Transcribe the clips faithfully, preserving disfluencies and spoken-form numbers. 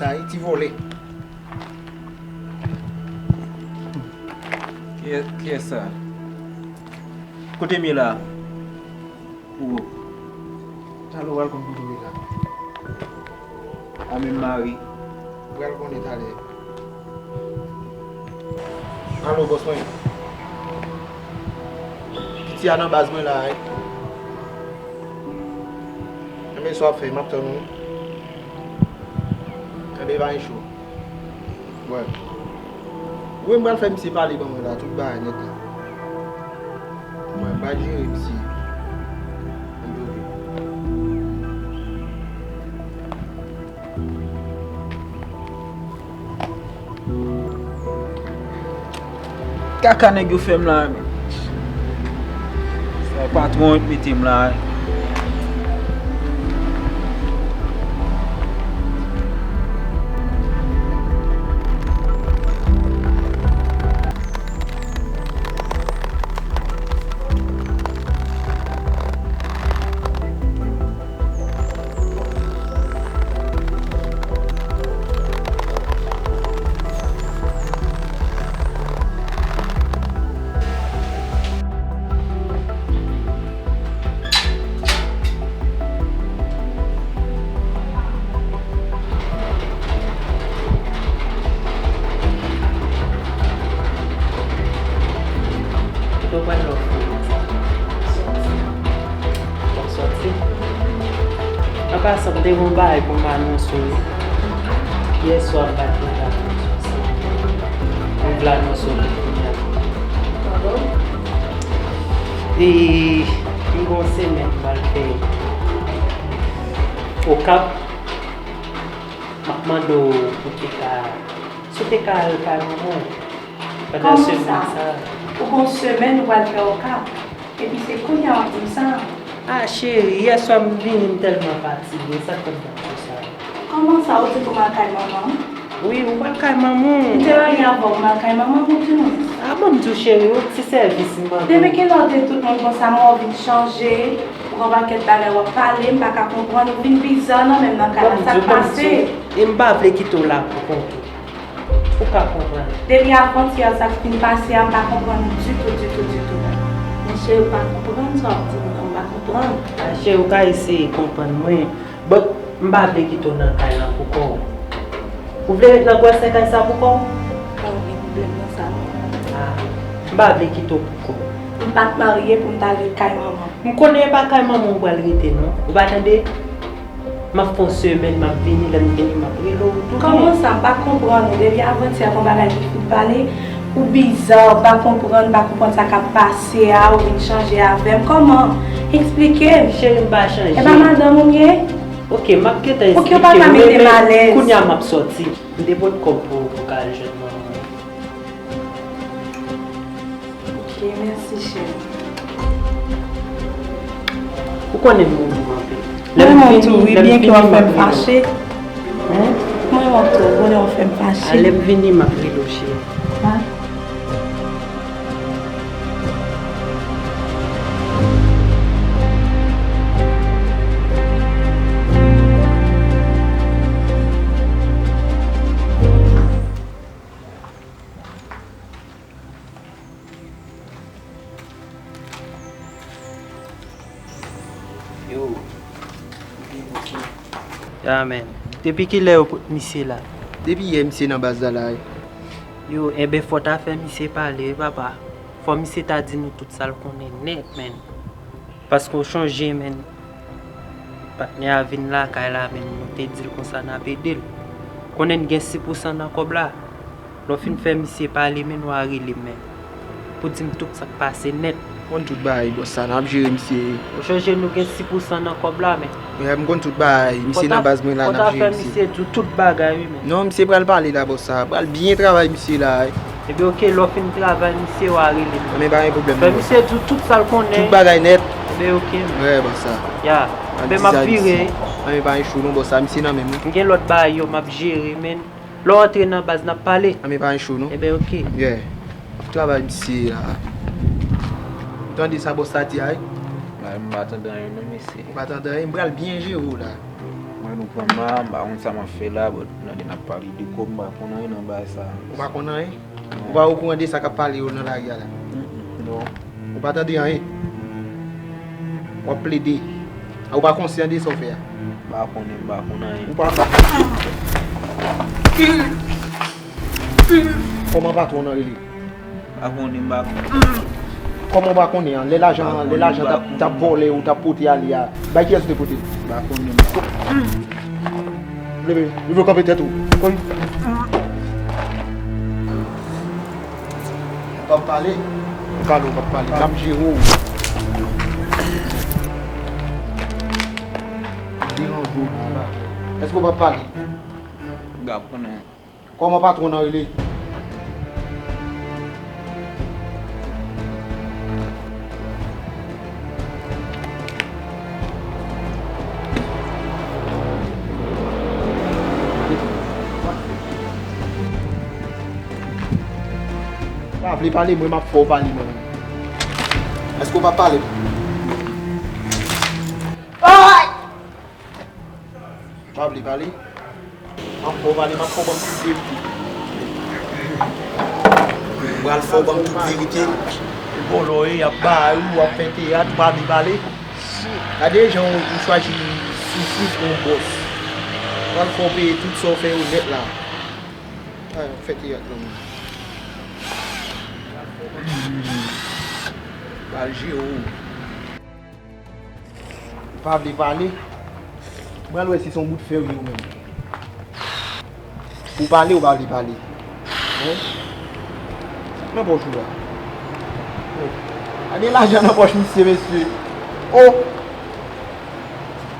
Sa, e ti vòlè. Kiyès, kiyès sa? Kote m ye la? Ou. Talè w pral konn kote w ye la. A menm mari. Ou pral konnen talè. Alo, bòs mwen. Piti a nan baz mwen la, wi. Enben, sa w ap fè, m ap tann ou. Enben, pa gen cho. Wè. Wi, m pral fè misye pale ban mwen la, tout bagay nèt la. Mwen pa jere misye. Kaka nèg yo fè m la, men. Sa patwon yo t mete m la. Kote w pral la w fè konsa? W ap sòti? An pasan, m te gen yon bagay pou m anonse w. Yè swa m pa t gen tan pou m sòti. M vle anonse w li kounye a. E, m gen yon semèn m pral fè Okap. M ap mande w pou w te ka, si w te ka al kay manman w pandan semèn sa. Kòman sa? Ou gon semèn ou pral fè Okap, epi se kounye a w ap di m sa? A, cheri, yè swa m vini, m tèlman fatige, sa k fè m t ap di w sa. Kòman sa, ou di pou m al kay manman w? Wi, ou pral kay manman w. M te marye avè w pou m al kay manman m, ou di mwen. A bon, m di w, cheri, yon ti sèvis m mande w. Depi kilè w te tout moun konsa, men w vin chanje? Ou gen yon pakèt bagay w ap pale, m pa ka konprann, ou vin bizar nan menm nan kay la, sa k pase? E m pa vle kite w la pou kont ou. Ou ka konprann. Depi avantyè sa k fin pase a, m pa konprann ditou, ditou, ditou. Men cheri, ou pa konprann sa w ap di m nan, ou pa konprann. A, cheri, ou ka eseye konprann mwen. But, m pa vle kite w nan kay lan pou kò w. Ou vle ret nan gwosè kay sa pou kò w? Pa gen pwoblèm nan sa non. A, m pa vle kite w pou kò w. M pa t marye pou m ta al ret kay manman m. M konnen e pa kay manman w ou pral rete non. Ou pa tande? M ap fè yon semèn, m ap vini, lè m vini, m ap rele w, ou tounen. Kòman sa? M pa konprann ou. Depi avantyè, gon bagay ki fin pale, ou biza, m pa konprann, m pa konprann sa k ap pase a, ou vin chanje avè m. Kòman? Eksplike m. Cheri, m pa chanje. E pa madanm ou m ye? Ok, m ap gentan eksplike w, men kounye a m ap sòti. M te pot kòb pou ou, pou w ka al jwenn manman w. Ok, mèsi, cheri. Ou konnen m renmen w anpil. Mwen renmen w tou, wi, byen ke w ap fè m fache. Hein? Mwen renmen w tou, ou konnen w ap fè m fache. A, lè m vini, m ap rele w, cheri. Bye. Yo. Ya, men. Depi kilè yo pot misye la? Depi yè misye nan baz la la, wi. Yo, enben, fò w ta fè misye pale, wi, papa. Fò misye ta di nou tout sa l konnen nèt, men. Paske w chonje, men, patnè a vin lakay la, men, nou te di l konsa n ap ede l. Konnen n gen sis pousan nan kòb la. Lè w fin fè misye pale, men, w a rele m, men, pou di m tout sa k pase nèt. M konn tout bagay, bòs, sa n ap jere misye. Ou chonje nou gen sis pousan nan kòb la, men. Wi, m konn tout bagay. Misye nan baz mwen la, n ap jere misye. Fò w ta fè misye di w tout bagay, wi, men. Non, misye pral pale la, bòs, sa pral byen travay misye la, wi. Ebyen, ok, lè w fin travay misye, w a rele m. Anben, pa gen pwoblèm, non, bòs. Fè misye di w tout sa l konnen. Tout bagay nèt. Ebyen, ok, men. Wi, bòs, sa. Ya. Anben, m ap vire. Anben, pa gen cho, non, bòs, sa, misye nan men m, wi. M gen lòt bagay yo, m ap jere, men. Lè w antre nan baz, n ap pale. Anben, pa gen cho, non. Ebyen, ok. Yeah. Ap travay misye la. Ou tande sa bòs la di a, wi? Mwen, m pa tande anyen, non, mesye. Ou pa tande anyen? M pral byen jere w la. Nou pran m la, m pa konn sa m ap fè la, but nan de n ap pale de kòb, m pa konn anyen nan bagay sa. Ou pa konn anyen? Non. Ou pa okouran de sa k ap pale yo nan lari a la? Mm, mm, non. Ou pa tande anyen? W ap plede. A, ou pa konsyan de sa w fè a? M pa konnen, m pa konn anyen. Ou pa. Kòman patwon nan rele? Pa konnen, m pa konnen. Kòman w pa konnen an? Lè lajan, lè lajan t ap, t ap vòlè ou t ap pote ale a, bay kiyès ou te pote l? Pa konnen, m pa konnen. Leve, leve w kanpe tèt ou. Ou p ap pale? Ou pale, ou p ap pale. M ap jere w. Deranje w la. Èske w p ap pale? M pa konnen. Kòman patwon nan rele? Pa vle pale, mwen m ap fè w pale, mwen. Èske w p ap pale? Ay! Pa vle pale? M ap fè w pale, m ap fè w ban m tout verite. M pral fè w ban m tout verite. Vòlò w ye, y ap bay ou, w ap fè teyat, ou pa vle pale. Gade jan ou, ou chwazi soufri pou yon bòs. M pral fè w peye tout sa w fè yo nèt la. Ay, w ap fè teyat nan men m. Pral jere w. Ou pa vle pale? Mwen al wè si se yon bout fè w ye ou menm. Ou pale, ou pa vle pale. Hein? Nan pòch ou la. Oh. Gade lajan nan pòch misye, mesye. Oh!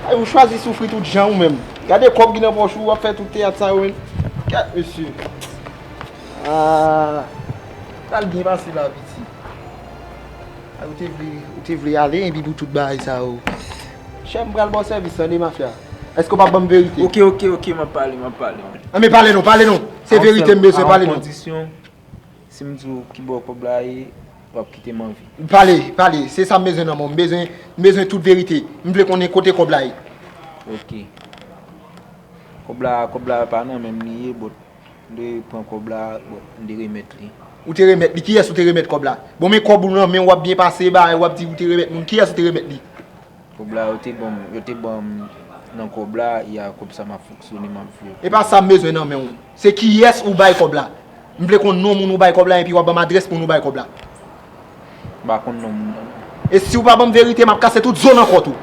Ay, ou chwazi soufri tout jan ou menm. Gade kòb ki nan pòch ou, w ap fè tout teyat sa yo menm. Gad, mesye. Ah. Pral byen pase la, piti. Ay, ou te vle, ou te vle ale, epi pou tout bagay sa yo. Chè, m pral ba w sèvis, tande, mafya. Èske w p ap ban m verite? Ok, ok, ok, m ap pale, m ap pale. Ann, men pale non, pale non. Se verite m bezwen, pale non. A yon kondisyon, si m di w ki bò kòb la ye, w ap kite m anvi. Pale, pale, se sa m bezwen nan men w. M bezwen, m bezwen tout verite. M vle konnen kote kòb la ye. Ok. Kòb la, kòb la pa nan men m li ye, but M te pran kòb la, bon, m te remèt li. Ou te remèt li? Kiyès ou te remèt kòb la? Bon, men kòb ou nan men w, w ap byen pase, bagay, w ap di ou te remèt moun. Kiyès ou te remèt li? Kòb la, yo te ban m, yo te ban m nan kòb la, y a kòb sa m ap fonksyone, m ap viv. E pa sa m bezwen nan men w. Se kiyès ou bay kòb la? M vle konn non moun ou bay kòb la, epi w ap ban m adrès moun ou bay kòb la. M pa konn non moun nan. E si w pa ban m verite, m ap kase tout zo nan kòt ou.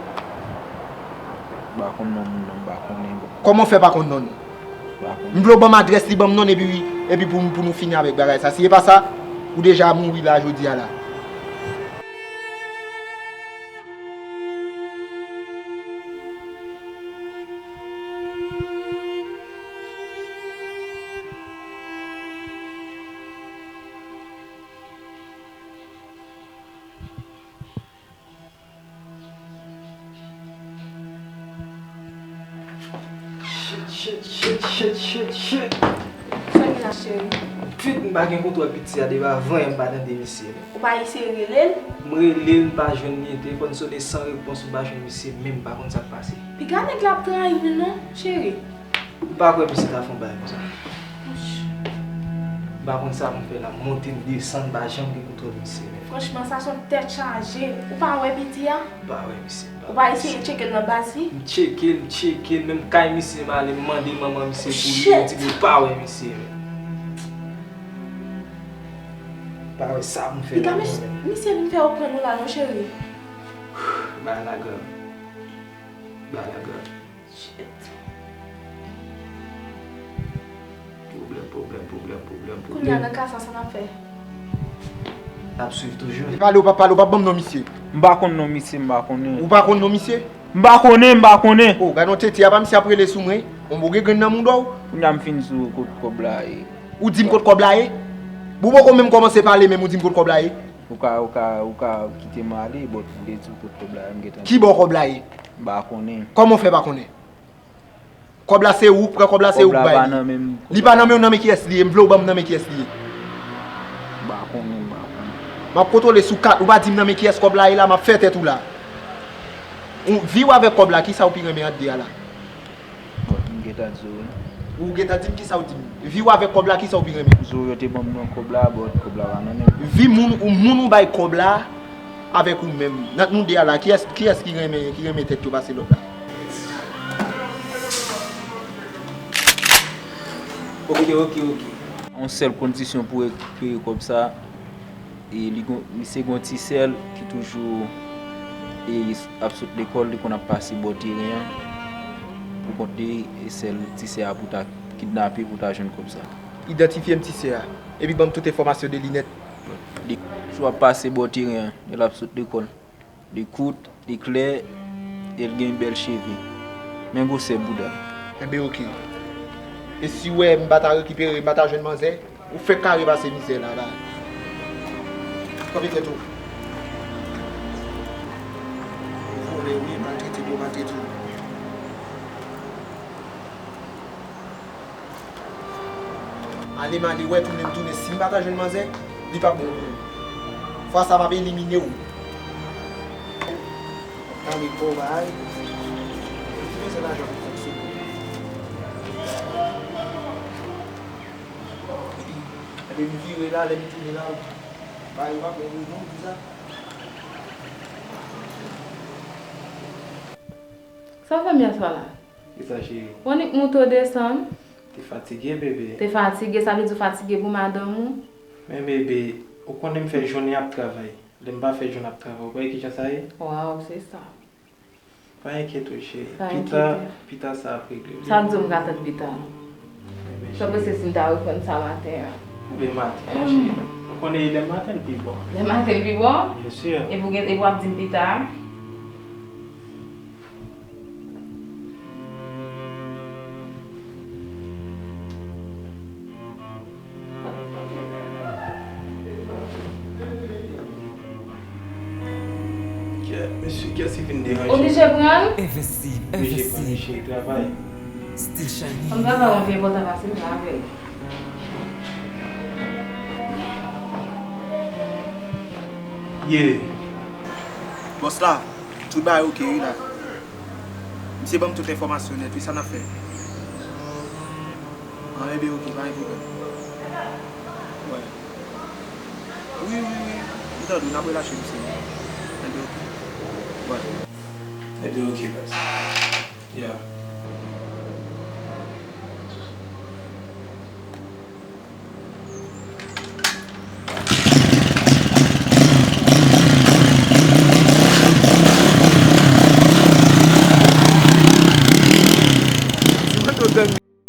M pa konn non moun nan, m pa konnen, bro. Kòman w fè pa konn non l? M pa konnen. M vle w ban m adrès li, ban m non l, epi, epi pou, pou nou fini avèk bagay sa. Si e pa sa, ou deja mouri la jodi a la. Shit, shit, shit, shit, shit, shit. Sa gen la, cheri? Pit, m pa gen kontwòl piti a, depi avan yè m pa tande misye. Ou pa eseye rele l? M rele l, m pa jwenn li, telefòn sone san repons, m pa jwenn misye, men m pa konn sa k pase. Piga nèg la ap trayi nou non, cheri. M pa kwè misye ta fè yon bagay konsa. M pa konn sa pou m fè la, m monte, m desann, m pa janm gen kontwòl misye, men. Franchman, sa se yon tèt chaje. Ou pa wè piti a? M pa wè misye, m pa wè misye. Ou pa eseye tcheke l nan baz li? M tcheke l, m tcheke l, menm kay misye m ale, m mande manman misye pou li, yo di m yo pa wè misye, men. M pa wè sa pou m fè la, non, men. Piga, misye vin fè yo pran nou la, non, cheri. Bagay la grav. Bagay la grav. Shit. Pwoblèm, pwoblèm, pwoblèm, pwoblèm, pwoblèm. Kounye a nan ka sa, sa n ap fè? N ap swiv toujou. E pale, ou pa pale, ou pa ban m non misye. M pa konn non misye, m pa konnen. Ou pa konn non misye? M pa konnen, m pa konnen. Oh, gad yon tete, apa misye ap rele sou mwen? Bon, ou gen grenn nan mouda w? Kounye a m fin di w kot kòb la ye. Ou di m kot kòb la ye? Bon, ou poko menm kòmanse pale, menm ou di m kot kòb la ye? Ou ka, ou ka, ou ka kite m ale, but m te di w kot kòb la ye, m gentan. Ki bò kòb la ye? M pa konnen. Kòman w fè pa konnen? Kòb la se ou k pran, kòb la se ou k bay li. Kòb la pa nan men m. Li pa nan men w, nan men kiyès li ye? M vle w ban m nan men kiyès li ye. M pa konnen, m pa konnen. M ap kontwole sou kat, ou pa di m nan men kiyès kòb la ye la, m ap fè tèt ou la. Ou, vi w avèk kòb la, kisa ou pi renmen ant de a la? Gad zo, wi. Ou gentan di m kisa w di m. Vi w avèk kòb la, kisa w pi renmen? Zo, yo te ban m nan kòb la, but kòb la pa nan men m. Vi moun, ou, moun ou bay kòb la avèk ou menm. Nan nou de a la, kiyès, kiyès ki renmen, ki renmen tèt yo pase lòt la? Ok, ok, ok. Yon sèl kondisyon pou rekipere kòb sa, e li gon, li se gon ti sè l ki toujou, e, ap sot lekòl, li konn ap pase bò teren an pou kont li, e sèl ti sè a pou ta kidnape pou ta jwenn kòb sa. Idantifye m ti sè a, epi ban m tout enfòmasyon de li nèt. Li toujou ap pase bò teren an lè l ap sot lekòl. Li kout, li klè, e l gen bèl cheve. Men gwosè bouda l. Enben, oke. E si w wè m pa ta rekipere, m pa ta jwenn manzè, ou fèk kare pase mizè la, la. Kanpe tèt ou. Vòlè, wi, maltrete, yo maltrete w. Ale m ale wè, tounen m tounen. Si m pa ta jwenn manzè, li p ap bon pou ou. Fwa sa, m ap elimine w. Tande kò w bay. Ou bezwen lajan pou fonksyone. Epi m vire la, lè m tounen la, bagay yo p ap bon pou ou non, m di sa. Sa w fè m yè swa la? Kisa, cheri? Ou annik moute w desann? Te fatige, bebe. Te fatige, sa vle di w fatige pou madanm ou? Men, bebe, ou konnen m fè jounen ap travay. Lè m pa fè jounen ap travay, ou pa wè kijan sa ye? Waw, se sa. Pa enkyete w, cheri. Pa enkyete. Pita, pita sa ap regle, wi. Sa k di w m ka tann pita? Sa w panse si m ta reprann sa maten an? Oubyen maten an, cheri. Ou konnen e lè maten l pi bon. Lè maten l pi bon? Byen si. Epi w gen, epi w ap di m pita? Kè, mesye, kè si vin deranje. Oblije pran l? Envesti, envesti. Oblije pran l, cheri, travay. Still shining. Kòm travay an pi enpòtan pase m travay. Yeah. Bòs la, tout bagay oke wi la. Misye ban m tout enfòmasyon nèt wi, sa n ap fè? An, enben oke, pa gen pwoblèm. Wè. Wi, wi, wi. M tande w, n ap relache misye. Enben oke. Wè. Enben oke, baz. Yeah.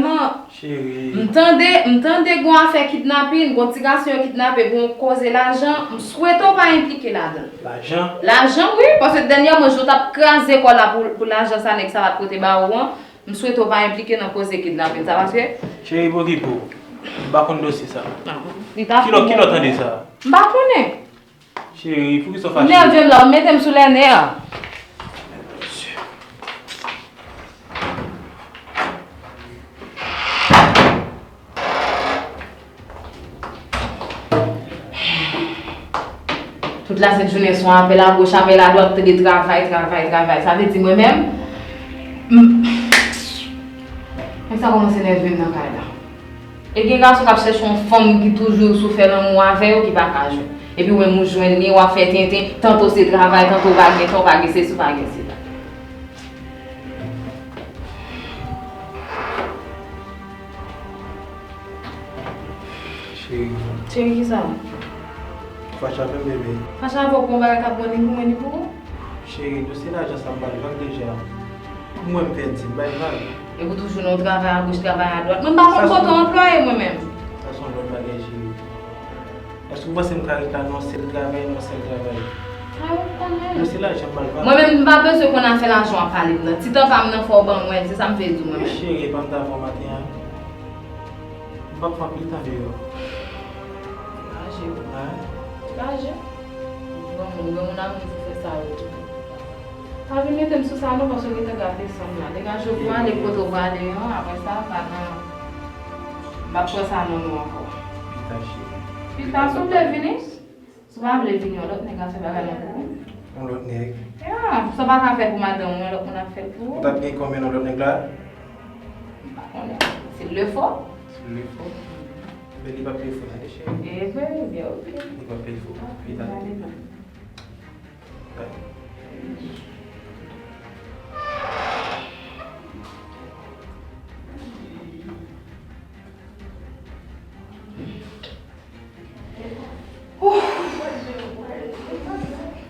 Non. Cheri. M tande, m tande gon afè kidnapin, gon ti gason yo kidnape, gon koze lajan, m swete w pa enplike ladan l. Lajan? Lajan, wi, paske dènyèman, jan w t ap kraze kò w la pou, pou lajan sa nèg sa pa t pote ba ou an, m swete w pa enplike nan koze kidnapin sa, paske. Cheri, pokipe w. M pa konn dosye sa. Ah, li t ap. Kilè, kilè w tande sa? M pa konnen. Cheri, poukisa w fache? Nève m la, w mete m sou lè nè. Tout lasent jounen se yon apèl agoch, apèl adwat, tande travay, travay, travay. Sa vle di mwen menm, m, nèg sa kòmanse nève m nan kay la. E gen gason k ap chèche yon fanm ki toujou sou fè lanmou avè yo ki pa ka jwenn. Epi ou menm ou jwenn li, w ap fè tenten, tanto se travay, tanto w pa gen tan, w pa gen sesi, w pa gen sela. Cheri. Cheri, kisa? Fache avè m, bebe. Fache avè w pou yon bagay k ap bon ni pou mwen ni pou ou? Cheri, dosye lajan sa m ba l vag deja. Pou mwen m pèdi, m ba l vag. Epi w toujou nan yon travay agoch, travay adwat. Mwen m pa konn kote w anplwaye mwen menm. Sa se yon lòt bagay, cheri. Èske w panse m ka ret la nan yon sèl travay, nan yon sèl travay? Sa yo konnen. Dosye lajan m ba l vag. Mwen menm m pa bezwen konn afè lajan w ap pale m nan. Ti tan pa m nan fò w ban mwen l, se sa m vle di w mwen menm. Cheri, epa m t avè w maten an. M p ap fè anpil tan deyò. Degaje w. Hein? Degaje w. Ou granmoun, granmoun ap vin fè sa yo tou. Pa vin mete m sou sa non, paske w gentan gate san m la. Degaje w pou w ale kote w prale an, apre sa, pa nan, m p ap pran sa nan men w ankò. Pita, cheri. Pita, si w vle vini. Si w pa vle vini, yon lòt nèg ap fè bagay lan pou ou. Yon lòt nèg? Ya, sa w pa ka fè pou madanm ou, yon lòt moun ap fè l pou ou. Ou t ap gen kòm yon lòt nèg la? M M pa konnen. Se lefò? Se lefò? Men li p ap lefò, tande cheri. E vre, ebyen, oke. Li p ap lefò. Li ta lefò.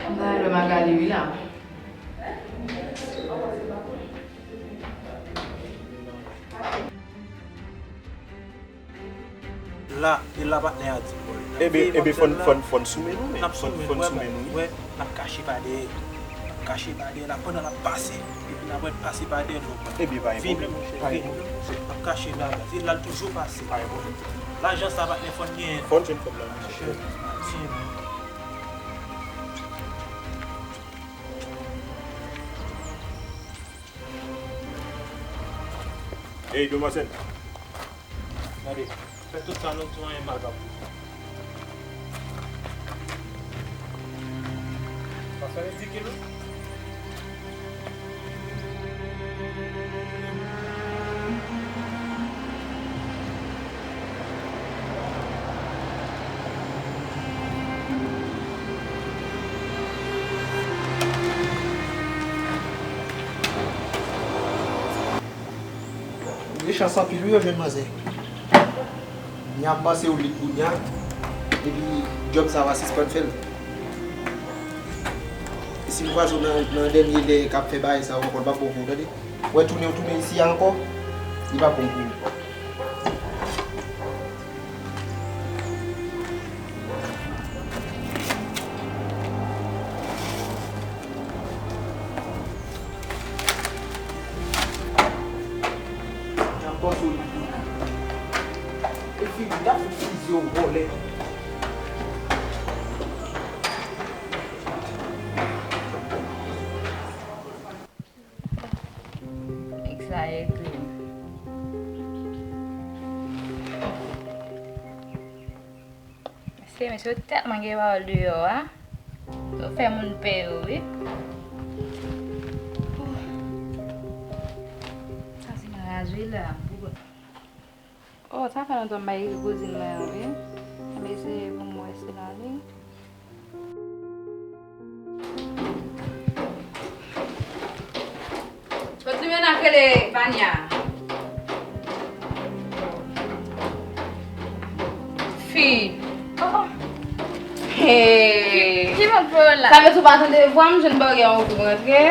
M ta renmen wè Magali wi la. La, e la patnè a di bò. Ebe, ebe, fòn, fòn, fòn sou men nou, men. N ap sou men, fòn sou men nou, wi. Wè, n ap kache pa dèyè. N ap kache pa dèyè la pandan l ap pase. Epi n ap wè l pase pa dèyè nou. Ebe, pa gen pwoblèm, monchè, pa gen pwoblèm, monchè. N ap kache la, la. Se la l toujou pase. Pa gen pwoblèm. Lajan sa patnè fòn genyen. Fòn jwenn kòb la, monchè. Monchè, pa genyen, non. Ey, demwazèl. Gade, fè tout sa nou di w anyen mal p ap pou ou. Pa fè ridikil, non. Gen chans anpil wi yo jwenn manzè. Nya m panse w lit kounye a, epi djòb sa a w a sispann fè l. E si m kwaze w nan, nan dènye lè k ap fè bagay sa yo ankò, l p ap bon pou ou, tande. Wè, tounen w tounen isi a ankò, li p ap bon pou ou. Jan bòs ou li tou. E figi, y ap fout fizye w vòlè. Nèg sa egri. Mesye, mesye yo tèlman gen pawòl deyò a. Yo fè moun pè yo, wi. Sa se raje la. Oh, sa fè lontan m pa ekri kouzin mwen an, wi. M eseye pou m wè si nan li. Kot limena k rele Vania? Fi. Oh, oh. Hey. Ki, ki mòd pou yo la? Sa vle di w pa tande vwa m, jwenn bagay an ou rantre.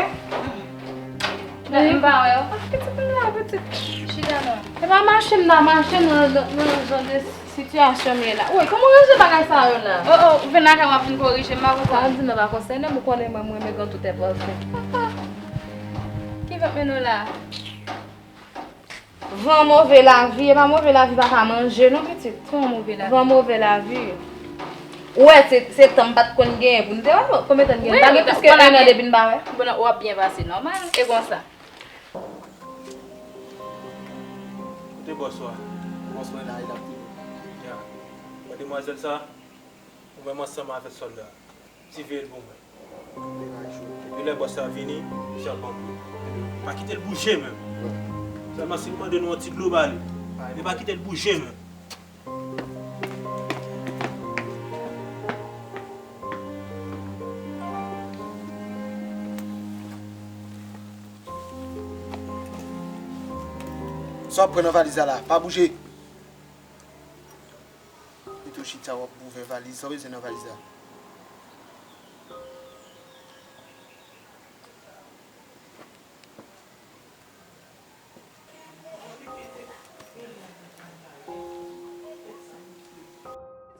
Gade m pa wè w. Ah, pitit m la, pitit. Chita non. E pa mache m nan mache nan, nan, nan jan de sitiyasyon m ye la. Woy, kòman w ranje bagay sa yo la? Oh, oh, ou vin lakay mwen ap vin korije m, pa konsa. Sa di nan pa konsène m, ou konnen mwen, mwen renmen gen tout èpòl. Ki vant mennen w la? Van move lavi, e pa move lavi pa ka manje non, pitit. Kòman move lavi? Van move lavi. Ou wè, se, se tan m pa t konn genyen pou n te wè, konbyen tan n gen? Wi, pa gen plis ke en an depi n pa wè. Bon, w ap byen pase, nòmal. E konsa. Kote bòs ou a? Bòs mwen la, li ap vini. Ya. Wè demwazèl sa? Ou menm ansanm avèk sòlda. Siveye l pou mwen. Epi lè bòs la vini, misye ap ban m. Pa kite l bouje menm. Sèlman si l mande nou yon ti dlo, ba li. Men pa kite l bouje menm. Sa w ap pran nan valiz la la? Pa bouje. Pito chita w ap ouvè valiz. Sa w bezwen nan valiz la?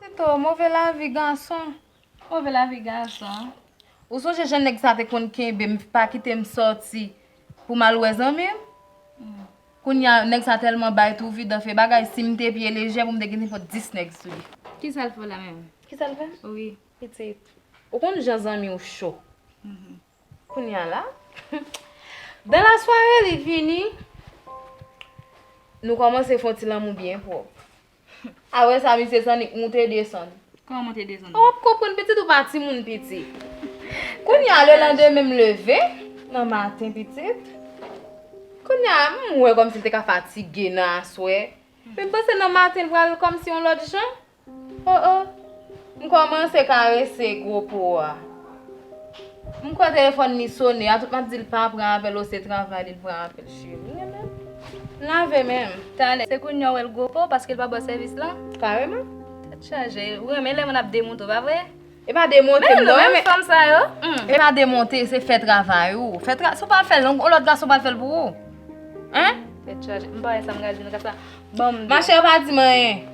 Tito, move lavi gason. Move lavi gason. Ou sonje jan nèg sa te konn kenbe m, pa kite m sòti pou m al wè zanmi m? Hmm. Kounye a, nèg sa tèlman bay tou vidan fè bagay, si m te pye lejè pou m te gen nenpòt dis nèg sou li. Kisa l fè w la menm? Kisa l fè m? Wi. Pitit, ou konn jan zanmi w cho. Mhm. Kounye a la, dans la soirée, li vini, nou kòmanse fè yon ti lanmou byen pwòp. Apre sa, misye sannik moute desann. Kòman moute desann? Ou ap konprann, pitit, ou pa timoun piti. Kounye a, lelandemen, m leve nan maten, pitit. Kounye a, m wè kòmsi l te ka fatige nan aswè. Men m panse nan maten l pral kòmsi yon lòt jan. Oh, oh. M kòmanse karese gwo po a. M kwè telefòn li sonnen, a tout m ap di l pa pran apèl, o se travay li, l pran apèl, cheri. M lave men m. Talè, se kounye a w wè l gwo po paske l pa ba w sèvis lan? Kareman. Tèt chaje. Ou renmen lè moun ap demonte w, pa vre? E pa demonte m non, men fanm sa yo. E pa demonte, se fè travay ou. Fè tra, si w pa fè l, yon lòt gason pral fè l pou ou. Hein? Tèt chaje. M pa wè sa m gade nan ka sa. Ban m di. Machè, yo pa di m anyen.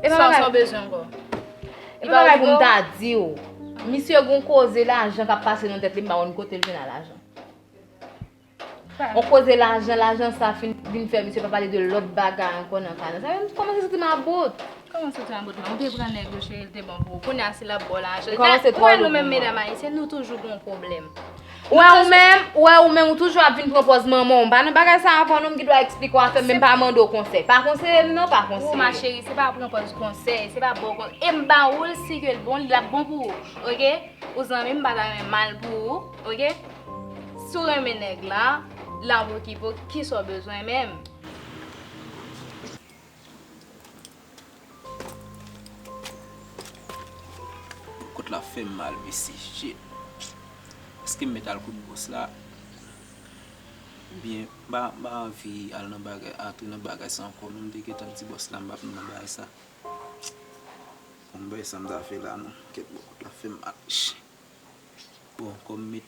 E pa bagay, sa w bezwen ankò? E pa bagay pou m ta di w. Misye gon koze lajan k ap pase nan tèt li, m pa konn kote l jwenn a lajan. On koze lajan, lajan sa fin, vin fè misye pa pale de lòt bagay ankò nan ka nan. Sa fè m kòmanse santi m about. Kòman santi m about, men ou te pran nèg yo, cheri, l te bon pou ou. Kounye a, si l ap ba w lajan. Ou wè nou menm medam ayisyen, nou toujou gon pwoblèm. Ou wè ou menm, ou wè ou menm, ou toujou ap vin pran pòz manman w. M pa nan bagay sa ankò non, m gen dwa eksplike w afè m, men m pa mande w konsèy. Pa konseye m non, pa konseye. Ou ma cheri, se pa pran pòz konsèy, se pa ba w konsèy. E m ba ou l, si ke l bon, l ap bon pou ou. Oke? Ou zanmi m, m pa ta renmen mal pou ou, oke? Si w renmen nèg la, l ap okipe w, kisa w bezwen menm? Kot la fè m mal, mesye, shit. Èske m mèt al kout bòs la? Oubyen, m pa, m pa anvi al nan bagay, antre nan bagay sa ankò, non, m te gentan di bòs la, m p ap nan bagay sa. Bon, m pa wè sa m ta fè la non. Kèt, bon, kot la fè m mal. Bon, kòm m met,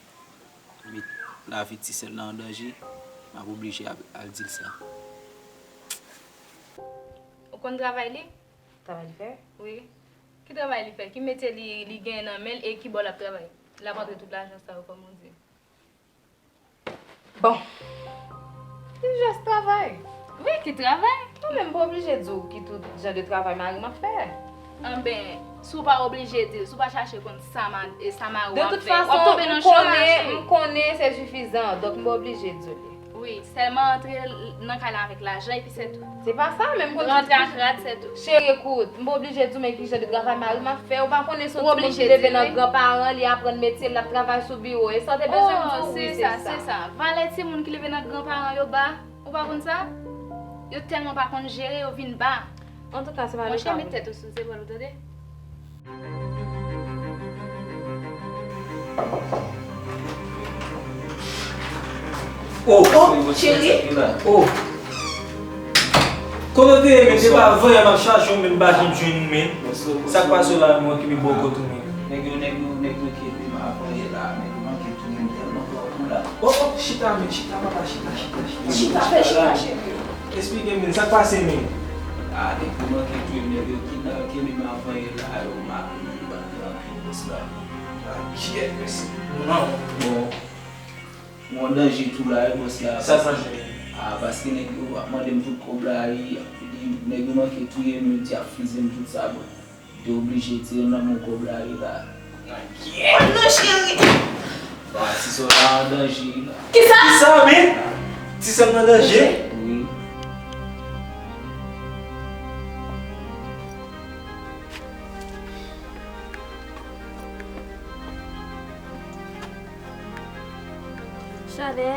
met lavi ti sè l la an danje, m ap oblije al, al di l sa. Ou konn travay li? Travay li fè? Wi. Ki travay li fè? Ki metye li, li genyen nan men l e ki bò l ap travay? L ap antre tout lajan sa yo, kòm ou di. Bon. Li jis travay. Wi, ki travay? Non, men m pa oblije di w ki tout jan de travay mari m ap fè. Anben, si w pa oblije di l, si w pa chache konn sa ma-, e sa mari w ap fè, w ap tonbe nan chomaj, wi. De tout fason, m konnen, m konnen se sifizan, donk m pa oblije di w li. Wi, sèlman antre l-, nan kay la avèk lajan epi se tou. Se pa sa, men m konn. Rantre ak rad, se tou. Cheri, koute, m pa oblije di w, men ki jan de travay mari m ap fè. Ou pa konnen se yon timoun ki leve nan granparan, li aprann metye l, l ap travay sou biwo. E sa w te bezwen m di w? Wi, se sa. Se sa. Valè timoun ki leve nan granparan yo ba. Ou pa konn sa? Yo tèlman pa konn jere, yo vin ba. Antouka, se pa le ka. Monchè, met tèt ou sou zepòl ou, tande? Oh, oh, cheri. Oh. Kote w te ye, men? Se pa vrè, m ap chache w, men m pa janm jwenn ou, men. Sa k pase w la, men, okipe bò kot ou, men. Nèg yo, nèg yo, nèg yo ki epi m avan yè la, nèg yo manke touye m tèlman pran kou la. Oh, oh, chita, men, chita, papa, chita, chita, chita. Chita, fè chita, cheri. Eksplike m, men, sa k pase, men? Ah, nèg yo manke touye m, nèg yo kidnape m avan yè la, yo mare m, yo bat m anpil, bòs la. Ah, kyèt, mesye. Non. Bon. Mwen an danje tou la, wi, bòs la. Sa k pase? Ah, paske nèg yo ap mande m tout kòb la, wi, y ap, nèg yo manke touye m, yo di y ap fize m, tout sa, bon. M te oblije tire nan men w kòb la, wi, la. Kyèt non, cheri! Ah, ti sè w la an danje, wi, la. Kisa? Kisa, men? Ti sè m nan danje? Wi. Chalè.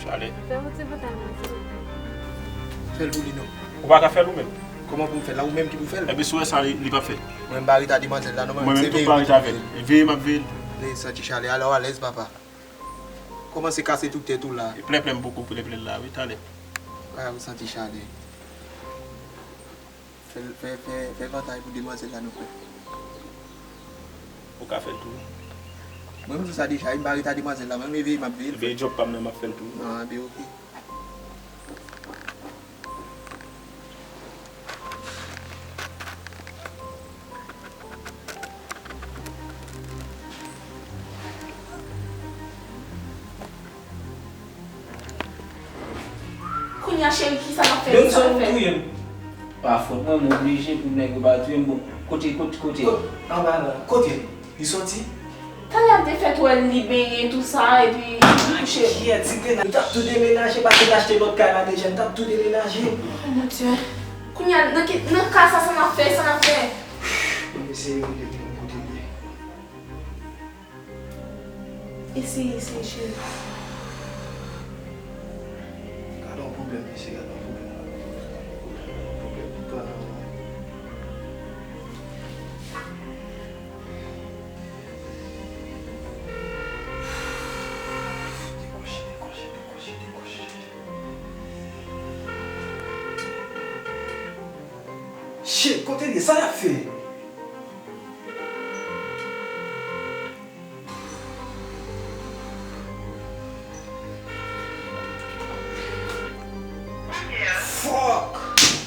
Chalè. Fè yon ti bout a mwen, silvouplè. Fè l pou li non. Ou pa ka fè l ou menm? Kòman pou m fè l la? Ou menm ki pou fè l? Ebyen, si w wè sa, li, li p ap fè l. Mwen, m pa rete a demwazèl la non, mwen menm, se veye m ap veye l. Mwen menm tou, m pa rete avè l. Veye m ap veye l. Li santi chalè a, alò alèz, papa. Kòmanse kase tout tèt ou la. Plèplè m poko plèplè la, wi, talè. A, ou santi chalè. Fè, fè, fè, fè vantay pou demwazèl la, nou frè. Ou ka fè l tou. Mwen, m di w sa deja, wi, m pa rete a demwazèl la, mwen, m veye, m ap veye l, frè. Ebyen, e djòb pa m nan, m ap fè l tou. Non, ebyen, oke. Kounye a, cheri, kisa n ap fè? Kisa n ap fè? Touye m. Pa fòt mwen, m oblije pou nèg yo pa touye m. Bon, kote, kote, kote? Kot-, anba la. Kote li soti? Talè a m te fèt wè li benyen, tou sa, epi li kouche. Kiyè, ti grenn, nou t ap tou demenaje, paske n achte lòt kay la deja, n t ap tou demenaje. Oh, mon Dieu. Kounye a, nan ki, nan ka sa, sa n ap fè, sa n ap fè? Eseye rele pou m kote l ye. Eseye, eseye, cheri. Mesye, gade yon pwoblèm la. Pwoblèm, pwoblèm. Shit, kote l ye? Sa l ap fè? Fuck!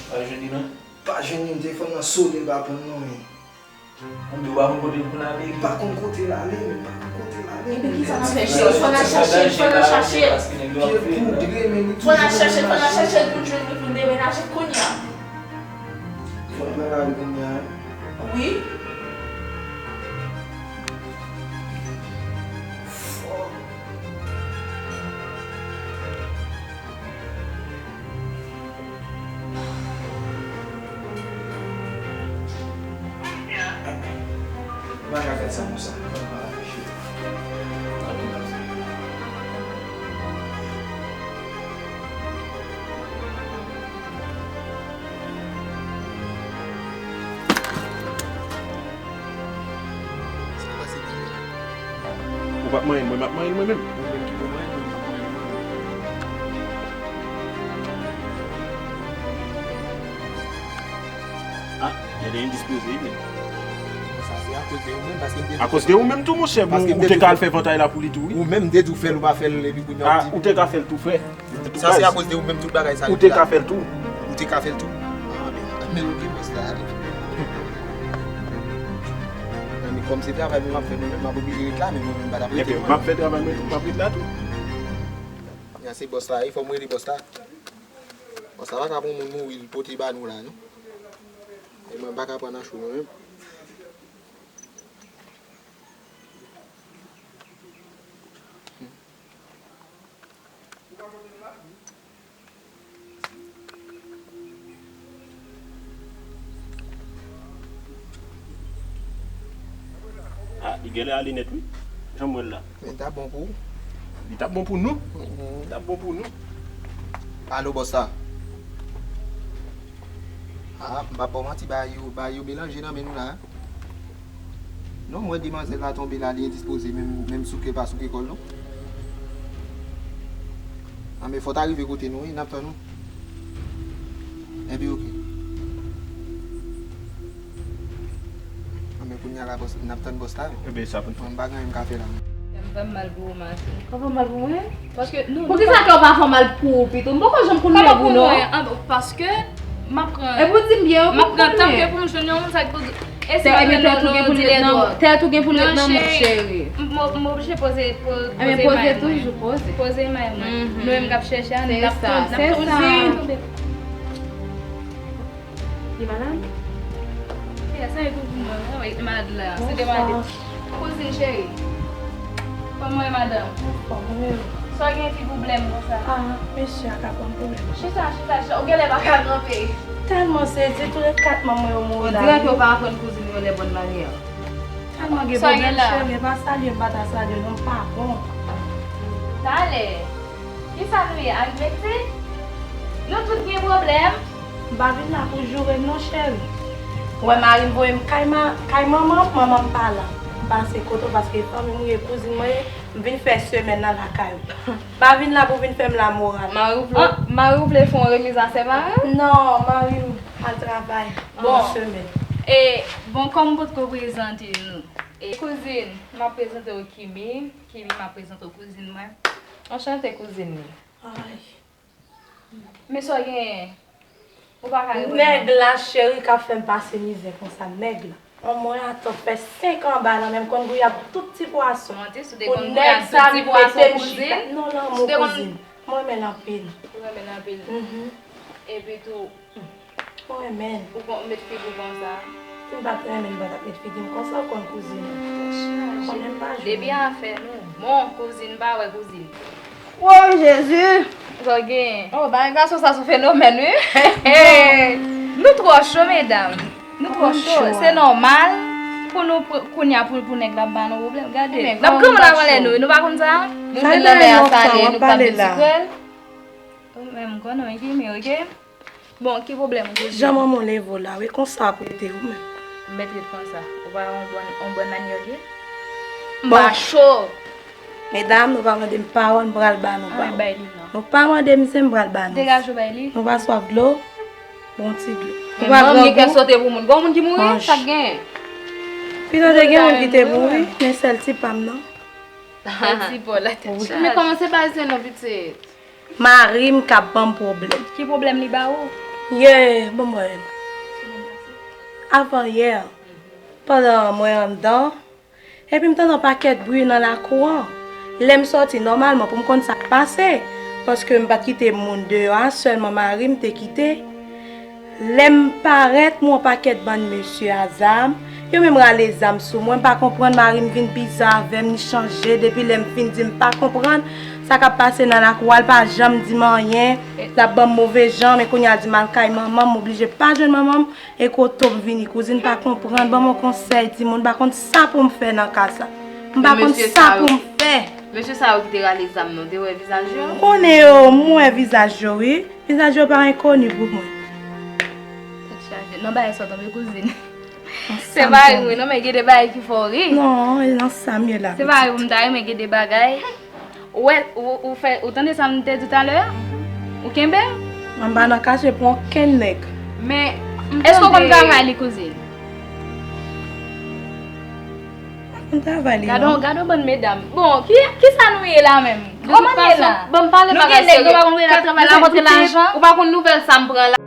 Pa jwenn li non. Pa jwenn li, m telefòn nan sone, m pa pran non, men. Konbyen ou pa konn kote l konn ale? M pa konn kote l ale, m pa konn kote l ale. Epi kisa n ap fè, cheri? Fò n al chache l, fò n al chache l. Pye poudre, men li toujou nan mache. Fò n al chache l, fò n al chache l pou n jwenn li, pou n demenaje kounye a. Fò n pran lari kounye a. Wi. Fò. M pa ka fè sa konsa. Fò n pa reflechi. Ou p ap manyen l, mwen m ap manyen l mwen menm. Ou menm ki pou manyen l, mwen m ap manyen l mwen menm. Ah, nèg la endispoze wi menm. Sa se akoz de ou menm, paske m te... Akoz de ou menm tou, monchè, bon, ou te ka al fè vantay la pou li tou, wi. Ou menm, m te di w fè l, ou pa fè l, epi kounye a w di... Ah, ou te ka fè l tou, frè. Sa se akoz de ou menm tout bagay sa yo. Ou te ka fè l tou. Ou te ka fè l tou. Ah, men, men oke, bòs la, ale. Nan, men kòm se travay mwen m ap fè mwen menm, m ap oblije ret la, men mwen menm m pa t ap rete non. Ebyen, m ap fè travay mwen tou, m ap ret la tou. Ya se bòs la, e fò m rele bòs la. Bòs la pa ka pran moun mouri, li pote ba nou la, non. E mwen m pa ka pran nan cho mwen menm. Ah, li genlè ale nèt wi. Jan m wè l la. Men ta bon pou ou. Li t ap bon pou nou. Mhm. Li t ap bon pou nou. Alo, bòs la. Ah, m p ap ba w manti, bagay yo, bagay yo melanje nan men nou la. Non, m wè demanzèl la tonbe la, li endispoze, menm, menm souke l pa souke kò l non. Anben, fò w ta rive kote nou wi, n ap tann ou. Enben, oke. Anben, kounye a la, bòs, n ap tann bòs la wi. Enben, sa pou n fè. Mwen, m pa gen anyen m ka fè la. M fè m mal pou ou, Martin. Ou fè mal pou mwen? Paske nou, poukisa kè w pa fè mal pou ou pito? M poko janm konn lè pou non. Paske m ap pran, epi w di m byen, m ap pran tan ke pou m jwenn yon moun sa k pou di, e si m pa jwenn non, non, dilè dwòg. Tèt ou gen pou l ret nan men w, cheri. M, m, m oblije poze, po-, poze may mwen. Poze toujou, poze. Poze may mwen. Nou menm k ap chèche a, nou k ap tann, n ap tann. Li malad? Kiyès? Sa e kouzin mwen, wi, malad la. Se de malad. Kouzin cheri. Kòman w ye, madanm? Anfòm, wi. Sa w gen ti pwoblèm konsa? Ah, mesye a ka ban m pwoblèm. Chita, chita, chita. Ou genlè pa ka kanpe. Tèlman sezi, tou lè kat manm mwen yo mouri la. On dirait ke w pa aprann kouzin yo les bonnes manières. Tèlman gen pwoblèm, cheri, pa salye m, pa ta salye, non, m pa bon. Talè. Kisa nou ye, Almeti? Nou tout gen pwoblèm. M pa vin la pou joure m non, cheri. Ou wè mari m voye m kay ma-, kay manman m, manman m pa la. M pase kote w paske fanmi m ou ye, kouzin mwen ye, m vin fè semèn nan lakay ou. M pa vin la pou vin fè m lamoral. Mari w vle, mari w vle fè yon remiz a sèpare? Non, mari m al travay. Bon semèn. E, bon, kòm m potko prezante nou. E, kouzin, m ap prezante w Kimi. Kimi, m ap prezante w kouzin mwen. Anchante, kouzin li. Ay. Men sa w genyen? Ou pa ka reponn mwen. Nèg la, cheri, k ap fè m pase mizè konsa, nèg la. An mwen atann fè senk an ba nan men m konn gouye ak tout ti pwason. Pou nèg sa vin mete m chita. Non, lanmou, kouzin. Mwen renmen l anpil. Ou renmen l anpil? Mhm. Epi tou, mwen renmen l. Ou konn met figi w konsa? Si m pa t renmen l, m pa t ap met figi m konsa, ou konn kouzin. Konnen m pa jwe. Depi afè nou bon, kouzin pa wè kouzin. Woy, Jezi! Sa w gen? Oh, bagay gason sa se yon fenomèn, wi. Nou twò cho, medam. Nou twò cho. Se nòmal pou nou pr-, kounye a pou, pou nèg la ba nou pwoblèm. Gade. N ap granmoun avan lè nou, wi. Nou pa konn sa? Nou jwenn nan mè a sale, nou p ap vin sikrèl. Ou menm konnen w eme, oke? Bon, ki pwoblèm ou te di? Jan manman w leve w la, wi, konsa w ap rete ou menm. M mèt ret konsa. Ou pa yon bon, yon bon manyè w ye? Bon. Macho! Medam, nou pa mande m pawòl, m pral ba nou Ay, pawòl. Bay li non. Nou pa mande m, se m pral ba nou. Degaje w bay li. Nou pa swaf dlo, bon ti dlo. Nou Men pa manm li kè grangou. Sote pou moun. Gon moun ki mouri, Manch. Sa k genyen? Pito te gen moun ki te mouri, men sèl ti pa m nan. Ti pa w la tèt chaje. Men kòman se pa se non pitit? Mari m k ap ban m pwoblèm. Ki pwoblèm li ba ou? Yè, bon mwen. Avan yè, pandan mwen anndan, epi m tande yon pakèt bri nan lakou an. Lè m sòti nòmalman pou m konn sa k pase, paske m pa t kite moun deyò a, sèlman mari m te kite. Lè m parèt, m wè yon pakèt bann mesye a zam. Yo menm rale zam sou mwen, m pa konprann, mari m vin bizar avè m, li chanje. Depi lè m fin di m pa konprann sa k ap pase nan lakou a, l pa janm di m anyen. L ap ban m move jan, men kounye a di m al kay manman m, m oblije pa jwenn manman m. E kote w vini, kouzin, pa konprann, ban m yon konsèy, timoun, m pa konn sa pou m fè nan ka sa. M pa konn sa pou m fè. Mesye sa yo ki te rale zam nan, te wè vizaj yo? M konnen yo, m wè vizaj yo, wi. Vizaj yo pa enkoni pou mwen. Tèt chaje. Non, bagay sa w tonbe, kouzin. Se bagay wi, non, men gen de bagay ki fè w ri. Non, e nan sa m ye la. Se bagay pou m ta ri, men gen de bagay. Ou wè, ou, ou fè, ou tande sa m te di talè a? Ou kenbe? Mwen pa nan kache pou okenn nèg. Men, èske w konn travay li, kouzin? M travay li Gade non. w, gade w bann medam. Bon, ki, ki sa nou ye la menm? Kòman nou ye la? Bon, m pale Nou gen nèg, nou pa konn wè la travay la, kote lajan? Ou pa konn nouvèl sa m pran la.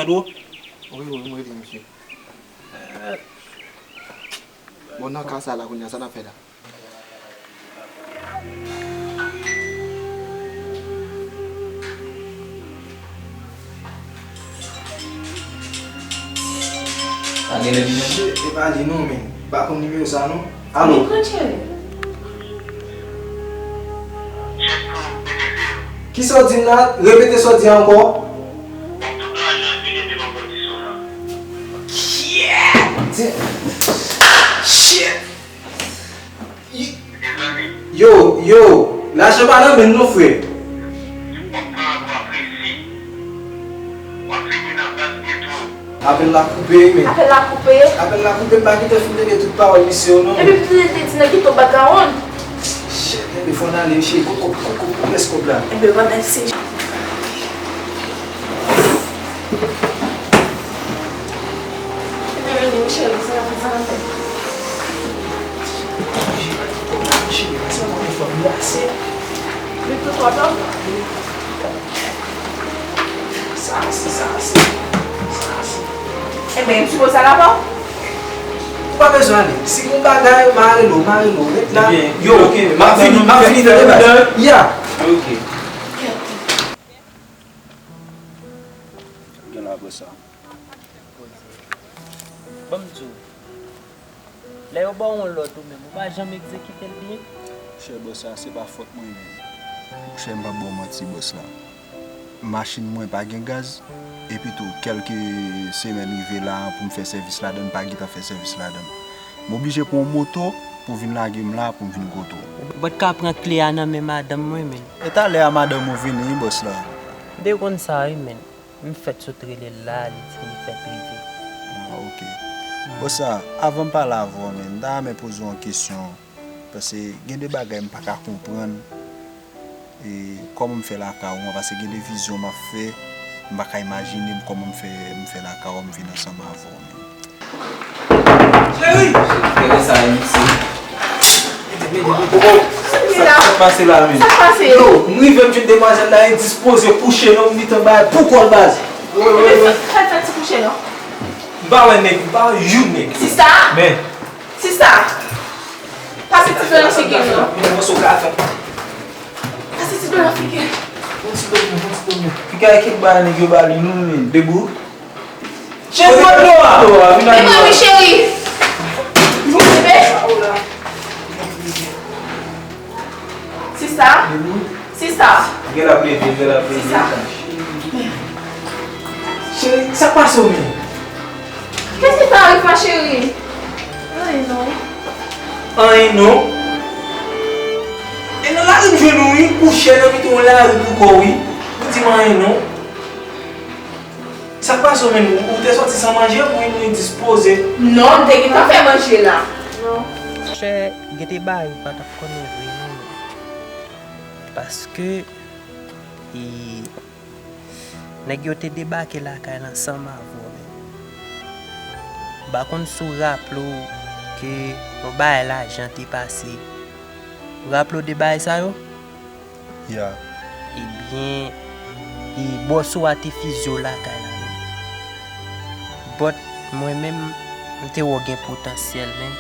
Wi, wi, m rele misye. Bon, nan ka sa la, kounye a, sa n ap fè la? Pa gen lè vini. Shit, e pa li non, men. Pa konn nimewo sa non. Alo. Wi, cheri. Kisa w di m la? Repete sa w di a ankò. Shit! Shit! Yo, yo, lajan pa nan men m non, frè. Apèl la koupe, wi, men. Apèl la koupe? Apèl la koupe, m pa gentan fin tande tout pawòl misye yo, non. Epi m te di nèg ki tou bat dawonn. Shit, enben fò n ale, cheri, kòb, kòb, kòb, kòb, kòb, kòb la. Enben, ban m al se. Sa ase, sa ase, sa ase. Enben, m sipoze al avè w? Ou pa bezwen ale. Si gon bagay, m a rele w, m a rele w. Ret la. Yo, m ap vini, m ap vini, tande baz. Ya. Ok. Gen la, bòs la. Ban m di w, lè yo ba w yon lòd ou menm, ou pa janm egzekite l byen? Chè bòs la, se pa fòt mwen menm. Monchè, m p ap ba w manti, bòs la. Machin mwen pa gen gaz, epi tou, kèlke semèn rive la pou m fè sèvis ladan l, m pa gentan fè sèvis ladan l. M oblije pran yon moto pou vin lage m la, pou m vin kote w. Ou pa t ka pran kle a nan men madanm mwen, menn. E talè a madanm ou vini, wi, bòs la. M te konn sa, wi, menn. M fèt sot rele l la, li di m li fèt rive. Ah, ok. Bòs la, avan m pale avè w, menn, m ta renmen poze w yon kesyon. Paske gen de bagay m pa ka konprann. E kòman m fè lakay ou an, paske gen de vizyon m ap fè, m pa ka imajine m kòman m fè, m fè lakay ou an, m vin ansanm avè w menm. Cheri! Gade sa, mesye. Sa k pase la menm? Sa k pase? Yo, m rive, m jwenn demwazèl la endispoze, kouche nan yon mitan bay pou kò l baz. Sa l fè ti kouche non. M pa wè nèg, m pa wè yon nèg. Sista? Men. Sista! Pase ti pen nan figi m non. Yon moso kafe. Pase ti pen nan figi m. Yon ti pen, yon ti pen. Piga e kèk bagay nèg yo ba li non men. Debout. Cheri, pran dlo a. Dlo a, vin ak dlo a. Vin, cheri. Vin, bebe. Sista. Debout. Sista. Gen la plede, gen la plede. Sista. Cheri, sa k pase w menm? Qu'est-ce qui t'arrive, ma chérie? Anyen non. Anyen non? E nan lari m jwenn ou wi, kouche nan mitan yon lari pou kò wi. Ou di m anyen non. Sa k pase w menm? Ou te soti san manje pou vin dispoze? Non, m te gentan fè manje la. Non. Monchè, gen de bagay ou pa t ap konnen vre non. Paske, e, nèg yo te debake lakay la ansanm avè w menm. M pa konn si w raple w ke yon bagay lajan te pase. Ou raple w de bagay sa yo? Ya. Ebyen, e bòs ou a te fizye w lakay la menm. But mwen menm, m te wè w gen potansyèl, men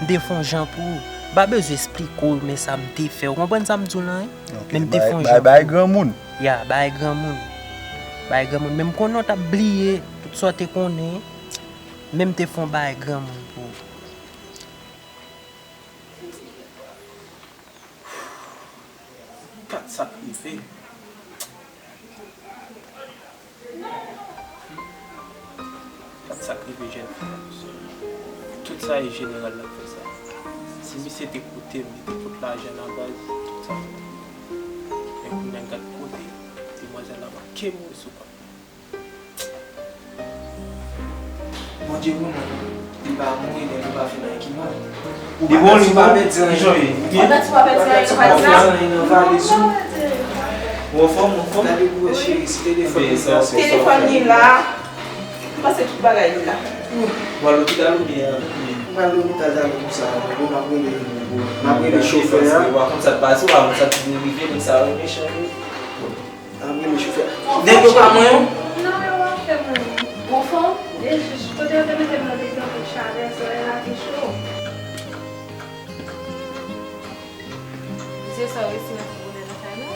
m te fè yon jan pou ou. M pa bezwen esplike w men sa m te fè. Ou konprann sa m di w lan wi? Ok, men m te fè yon jan pou ou. Bay granmoun. Ya, bay granmoun. Bay granmoun. Men m konnen w t ap bliye tout sa w te konnen. Men m te fè yon bay granmoun pou ou. Kat sa k rive. Kat sa k rive jèn fi a. Tout sa e jeneral l ap fè sa. Si misye te koute m, li te pot lajan nan baz, tout sa. Men kounye a gad kote demwazèl la make mouri sou kò l. Bondye bon non, li pa mouri, men li pa fè anyen ki mal. Ou pa pèdi, pa pèdi anyen. Ou pa pèdi, pa pèdi anyen nan valiz ou. Ou anfòm, ou anfòm? Gade pou wè cheri, si telefòn li la. Telefòn li la. M panse tout bagay li la. Ou al lopital oubyen? M pral lopital talè pou sa. Bon, m ap rele, m ap rele chofè a. Ou pa konn sa k pase, ou pa konn sa k rive, nèg sa yo mechan wi. Ann rele chofè. Nèg yo pa mwen yo? Non, yo pa fè mwen. Fò, e, kote yo te mete m nan te gen anpil chalè, solèy la te cho. Mesye, sa w resi nan ti bonè nan kay la?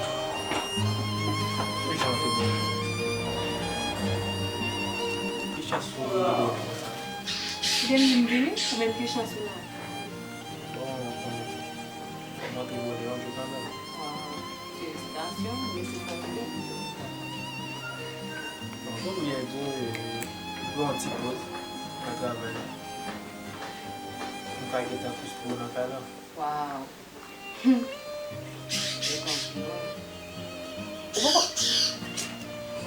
Ki chans ou te bonè konsa? Ki chans ou te bonè konsa? Gen moun vini, ou menm ki chans ou la? Bon, bon, bon. Mwen te bonè yon jou kanmenm. Waw, felisitasyon, mesye sa te. Bon, premye di, pran yon ti poz nan travay la. M ka gentan plis pou ou nan kay la. Waw. Mwen konprann. Ou poko.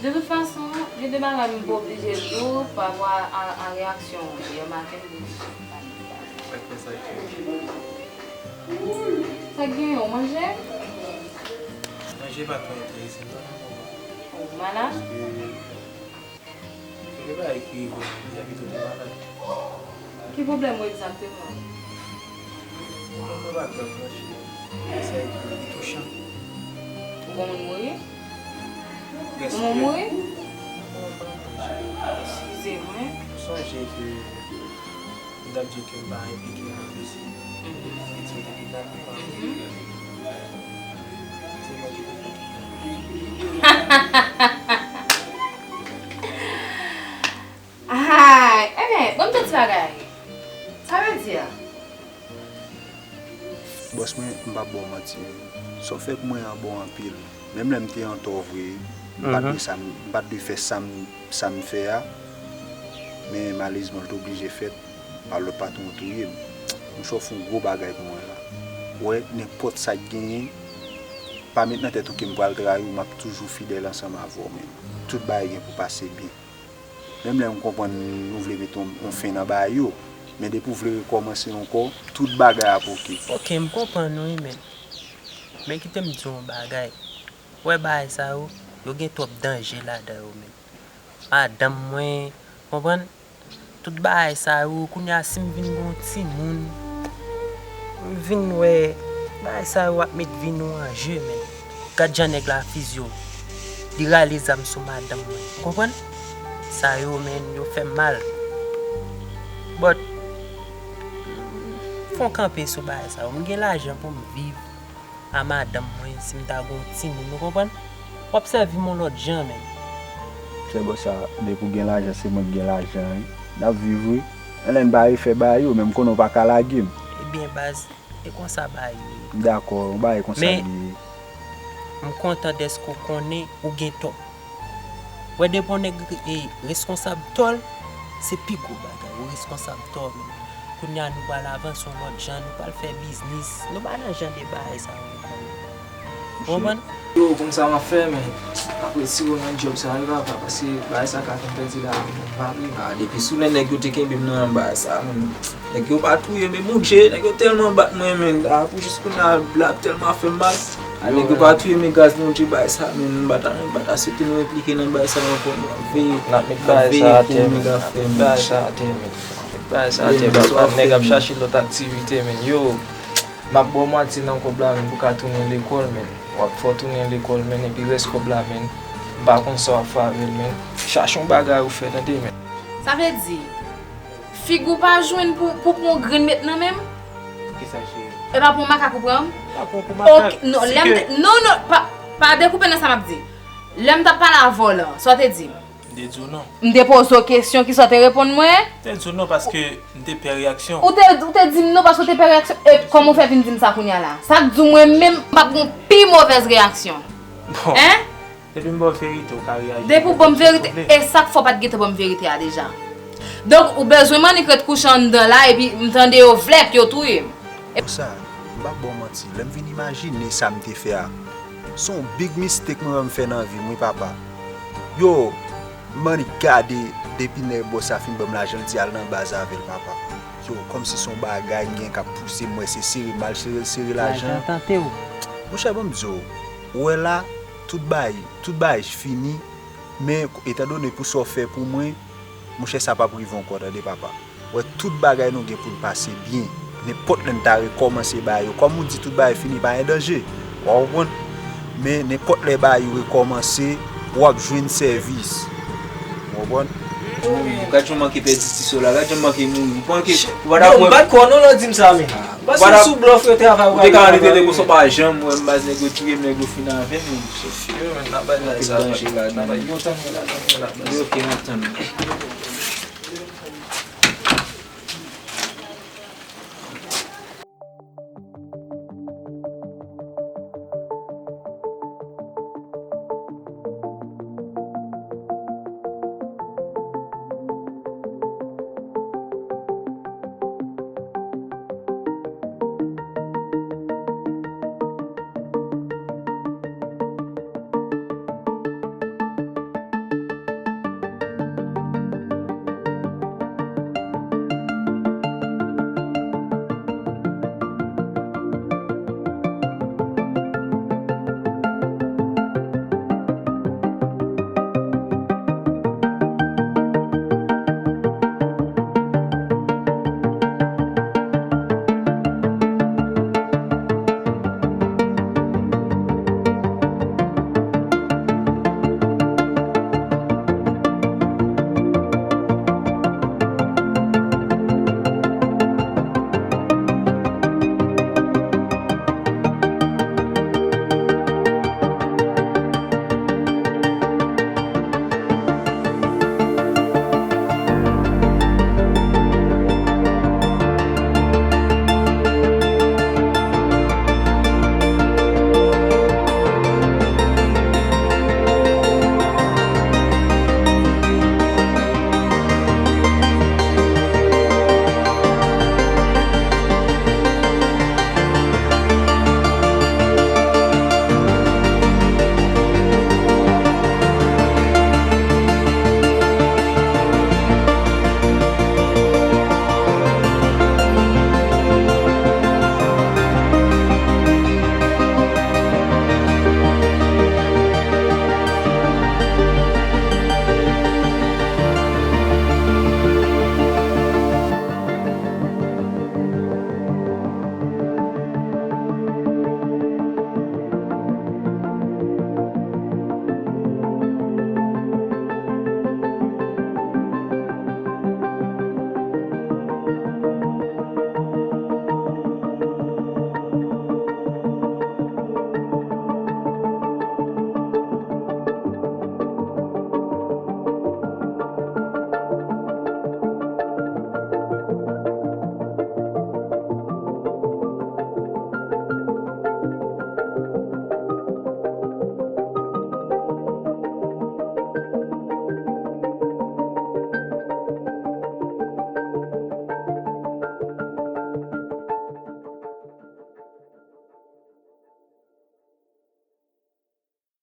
De tout fason, gen de bagay m pa oblije di w pa rapò a, a reyaksyon w. Yè maten m te di w. Sa k fè sa ki. Sa k genyen, w manje? Manje pa twò enterese m non, non, papa. Ou malad? Paske gen de bagay ki rive m, depi tou te malad. Ki pwoblèm ou egzakteman? Pwoblèm mwen pa grav non, cheri. Men sa ki touchan. Ou gen moun mouri? Ou gen moun mouri? Eskize mwen. Ou sonje ke m t ap di w ke m pa enplike nan dosye. Mhm. Li di w te kidnape pa mwen. Mhm. Se mwen ki te fè kidnape. Ay, ebyen, ban m yon ti bagay. Sa vle di a? Bòs mwen, m p ap ba w manti. Sa w fè pou mwen an bon anpil. Menm lè m te antò vre, m pa t dwe sa m, m pa t dwe fè sa m, sa m fè a. Men malezman, l te oblije fèt. Pa lòt patwon an touye m. Monchè, w fè yon gwo bagay pou mwen la. Ou wè, nenpòt sa k genyen, pa met nan tèt ou ke m pral trayi w, m ap toujou fidèl ansanm avè w, men tout bagay gen pou pase byen. Menm lè m konprann nou vle mete yon, yon fen nan bagay yo, men depi w vle rekòmanse ankò, tout bagay ap oke. Oke, m konprann ou wi, men, men kite m di w yon bagay. Ou wè bagay sa yo, yo gen twòp danje ladan yo, men. Madanm mwen, konprann? Tout bagay sa yo, kounye a si m vin gen yon timoun, m vin wè bagay sa yo ap met vi nou an je, men. Gad jan nèg la fizye w. Li rale zam sou madanm mwen. Ou konprann? Sa yo, men, yo fè m mal. But, fè w kanpe sou bagay sa yo. M gen lajan pou m viv a madanm mwen, si m ta gen yon timoun, ou konprann? W ap sèvi m yon lòt jan, men. Chè bòs sa, depi w gen lajan, se mwen ki gen lajan, wi. N ap viv, wi. Anlè n pa refè bagay yo, men m konnen w pa ka lage m. Ebyen, baz, e konsa bagay yo ye. M dakò, yon bagay konsa li ye. Men, m kontan dèske w konnen ou gen tò. Wè depi yon nèg e, reskonsab tò l, se pi gwo bagay. Ou reskonsab tò w, men kounye a nou pral avanse yon lòt jan, nou pral fè biznis, nou pa nan jan de bagay sa yo ankò. Ou konprann? Yo, konn sa m ap fè, men apre si w nan djòb sa yo, papa, paske bagay sa ka fè m pèdi lavi m, pa vre. Ah, depi sou lè nèg yo te kenbe m nan bagay sa, men nèg yo pa touye m, men Bondye, nèg yo tèlman bat mwen, men, ah, pou jis kounye a, l ap tèlman fè m mal. Ah, nèg yo pa touye m, men gras Bondye bagay sa, men m pa ta, m pa ta swete nou enplike nan bagay sa ankò, non. Veye, n ap met bagay sa atè, men, n ap met bagay sa atè, men. N ap met bagay sa atè, papa, nèg ap chache lòt aktivite, men. Yo, m ap ba w mwatye nan kòb la, men, pou w ka tounen lekòl, men. W ap fè w tounen lekòl, men, epi rès kòb la, men, m pa konn sa w ap fè avè l, men. Chache yon bagay ou fè, tande, men. Sa vle di, figi w pa jwenn pou, pou pran yon grenn met nan men m? Poukisa, cheri? E pa pou yon makak ou pran m? Pa pran w pou makak. Ok, non, lè m te, non, non, pa, pa dekoupe nan sa m ap di. Lè m t ap pale avè w lan, sa w te di m? M te di w non. M te poze w kesyon, kisa w te reponn mwen? M te di w non paske m te pè reyaksyon. Ou te, ou te di m non paske w te pè reyaksyon. E kòman w fè vin di m sa kounye a la? Sa k di w mwen menm, m p ap gen yon pi movèz reyaksyon? Bon. Hein? Depi m ba w verite, ou ka reyaji. Depi w ban m verite, e sa k fè w pa t gentan ban m verite a deja? Donk, ou bezwen m annik ret kouche anndan la, epi m tande yo vlèk, yo touye m. Konsa, m p ap ba w manti, lè m vin imajine sa m te fè a, se yon big mistake mwen menm fè nan vi m, wi, papa. Yo, m annik gade depi nèg bòs sa fin ban m lajan, l di al nan baz avè l, papa. Yo, kòmsi se yon bagay m gen k ap pouse m, m wè se sere m al sere l, sere lajan. Lajan tante w. Monchè, ban m di w, ou wè la, tout bagay, tout bagay fini, men etandone pou sa w fè pou mwen, monchè, sa p ap rive ankò, tande, papa. Wè, tout bagay nou gen pou n pase byen. Nenpòt lè n ta rekòmanse bagay yo. Kòm ou di, tout bagay fini, pa gen danje. W a konprann? Men nenpòt lè bagay yo rekòmanse, w ap jwenn sèvis. W konprann? Gad jan m manke pèdi ti sè w la, gad jan m manke mouri. Ou pa t ap kwè. Yo, m pa t kwè w non lè w di m sa, men. Paske sou blòf yo travay ou pa travay. Ou te ka antre tete konsa, w pa janm wè m, baz, nèg yo touye m, nèg yo fin avè m, men. Yo, men, n ap bay la sa. Anpil danje ladan. Yo, tann mwen la, tann mwen la, baz. Ok, m ap tann ou.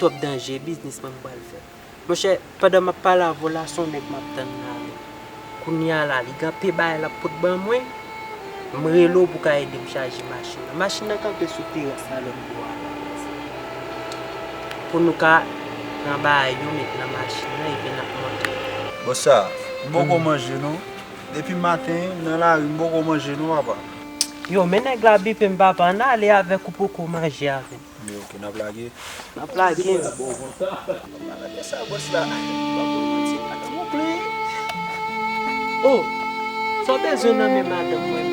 Twòp danje, biznis mwen m pral fè. Monchè, pandan m ap pale avè w la, se yon nèg m ap tann la, men. Kounye a la, li gen anpe bagay l ap pot ban mwen. M rele w pou w ka ede m chaje machin nan. Machin nan kanpe sou teras la, lòt bò a la. Pou nou ka pran bagay yo, met nan machin nan, epi n ap monte. Bòs sa, m poko manje, non. Depi maten, nan lari, m poko manje, non, papa. Yo, men nèg la bipe m, papa, ann ale avèk ou poko manje avè m. Men ok, n ap lage. N ap lage. Malade sa, bòs la. Pa pou manti, madanm ou plen. Oh, sa w bezwen nan men madanm mwen?